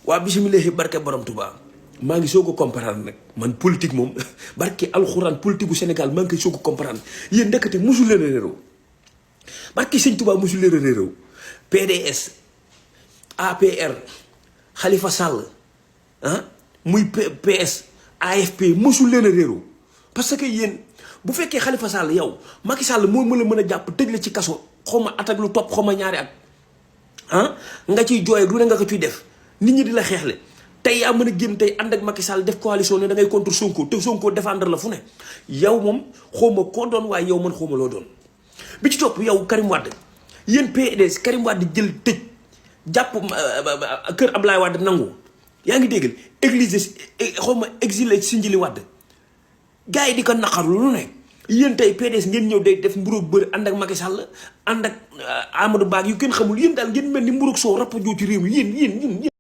waa bisimilahi barke borom Touba maa ngi soog a comprendre nag man politique moom barke alxuraan politique gu Sénégal maa ngi koy soog a comprendre yéen ndekete mosul leen a réeroo barke sëñ Touba mosul leen a réeroo PDS APR Khalifa Sall ah muy PS AFP mosul leen a réeroo parce que yéen bu fekkee Khalifa Sall yow Macky Sall moo la mën a jàpp tëj la ci kaso xaw ma at ak lu topp xaw ma ñaari at ah nga ciy jooy lu ne nga ko ciy def nit ñi di la xeexle tey yaa mën a génn tey ànd ak Macky Sall def coalition ne da ngay contre Sonko te Sonko défendre la fu ne yow moom xawma koo doon waaye yow man xawma loo doon bi ci topp yow Karim Wade yéen PDS Karim Wade jël tëj jàpp kër Ablaye Wade nangu yaa ngi déggal église xawma exilé Sindiély Wade gars yi di ko naqarlu lu ne yéen tey PDS ngeen ñëw day def mburoog bëri ànd ak Macky Sall ànd ak Amadou Ba yu kenn xamul yéen daal ngeen mel ni mburoog soo rapp joo ci réew mi yéen